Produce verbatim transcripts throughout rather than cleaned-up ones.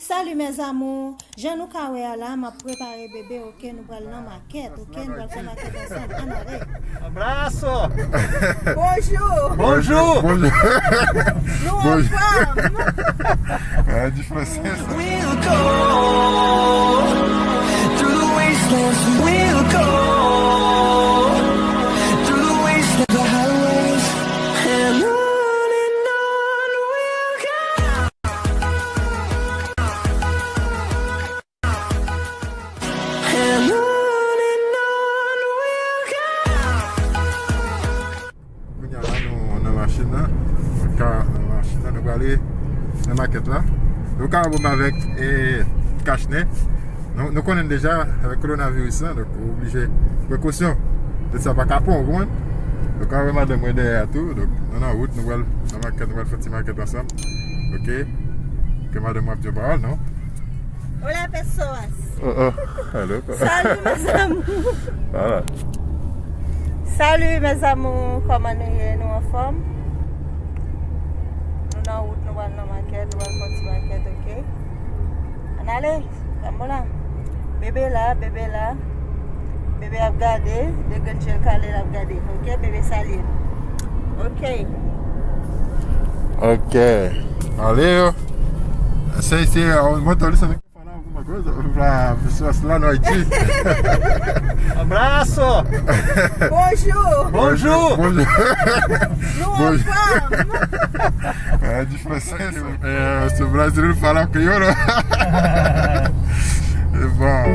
Salut mes amours, jan nou ka wè a la, m ap prepare bebe, oke, nou pral nan makèt, oke, nou pral fè makèt ansanm, ann ale. Abraço! Bonjou! Bonjou! Bonjou. Nou anfòm! Ah, du français, ça. We'll go through the wastelands. We'll go through the wastelands, the highways, and on and on we'll go. And on and on we'll go. Kounye a la nou nan machin nan. Nou ka nan machin nan, nou prale nan makèt la. Nou ka wè m avèk eh, kachnen. Nou, nou konnen deja avèk kowonaviris lan, donk ou oblije prekosyon. Tout sa pa ka pran, ou konprann? Donk ka wè madanm mwen dèyè a tou. Donk nou nan wout, nou pral nan makèt, nou pral fè ti makèt ansanm. Oke? Ke madanm mwen ap di yon pawòl, non? Hola pessoas! Oh, oh. Hello. Salut mes amours! Voilà. Salut mes amours, kòman nou ye? Nou anfòm? Nou nan wout, nou pral nan makèt, nou pral fè ti makèt, oke? Ann ale, vamos la. Bebe la, bebe la. Bebe ap gade, de grenn je l kale l ap gade, oke? Bebe salye. Oke. Ok. Ale yo. Se, se, mwen tande sa. Fala alguma coisa? Pra pessoas lá no Haiti. Abraço! Bonjou! Bonjou! Bonjou. Nou anfòm! É de francês. É, eu sou brasileiro, falar crioulo. É bom.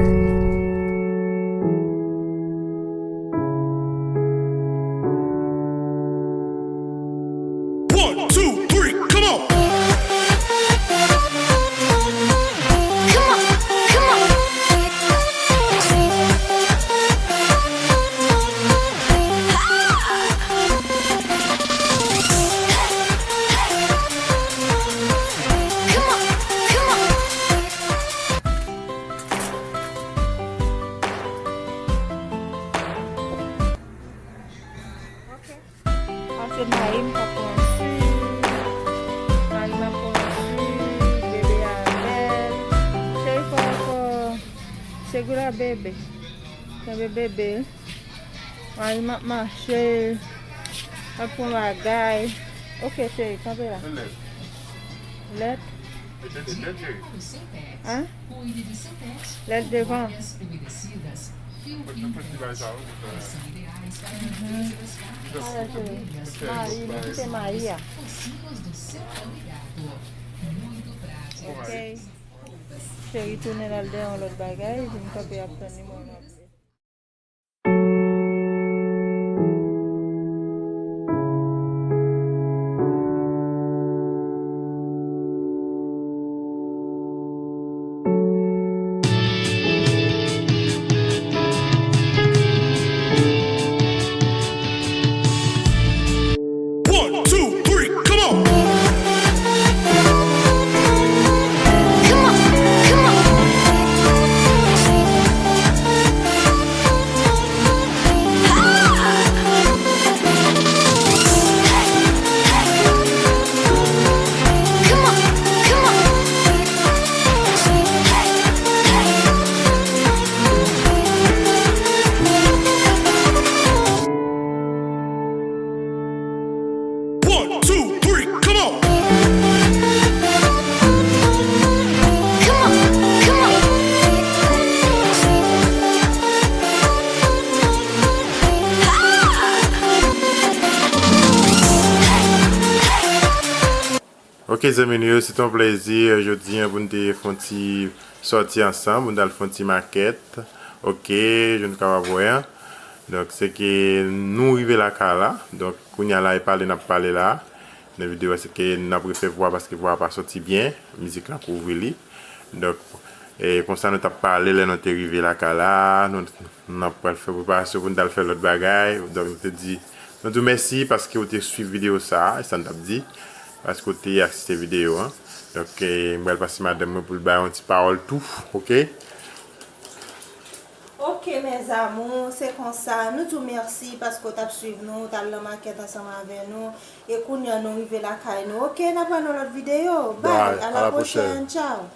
One, two, three, come on! Come on, come on! Come on, come on! Pase mayi m pa pran sik. Mayi m ap pran sik, bebe a bèl. Cheri fò ankò. Segura bebe. Kenbe bebe. Mayi m ap mache. Ap pran bagay. Oke cheri, kanpe la. Lèt. Hein? Lèt devan. Mayi, nou kite mayi a. Ok. Cheri tounen al dèyè yon lòt bagay, vin kanpe ap tann li mwen. One, two, three, come on! Come on, come on! Come on, come on! One, two, three, come on! Come on, come on! Ok zanmi nou yo, se te yon plezi jodi a pou n te fè yon ti sòti ansanm, pou n t al fè yon ti makèt. Ok, jan nou kapab wè an. Donk se ke nou rive lakay la. Donk kounye a la e pale n ap pale la. Nan videyo a se ke n ap refè vwa paske vwa a pa sòti byen. Mizik lan kouvri li. Donk e konsa nou t ap pale lè nou te rive lakay la. Nou n ap pral fè preparasyon pou n t al fè lòt bagay. Donk nou te di, nou di w mèsi paske w te swiv videyo sa a, e sa n t ap di, paske w te asiste videyo an. Donk e m pral pase madanm mwen pou l bay yon ti pawòl tou, ok? Ok mes amours, se konsa, nou di w mèsi paske w t ap swiv nou, w t al nan makèt ansanm avè nou, e kounye a nou rive lakay nou, ok, n ap wè nan lòt videyo, bye, Bye, à à la la prochaine, prochaine. Ciao.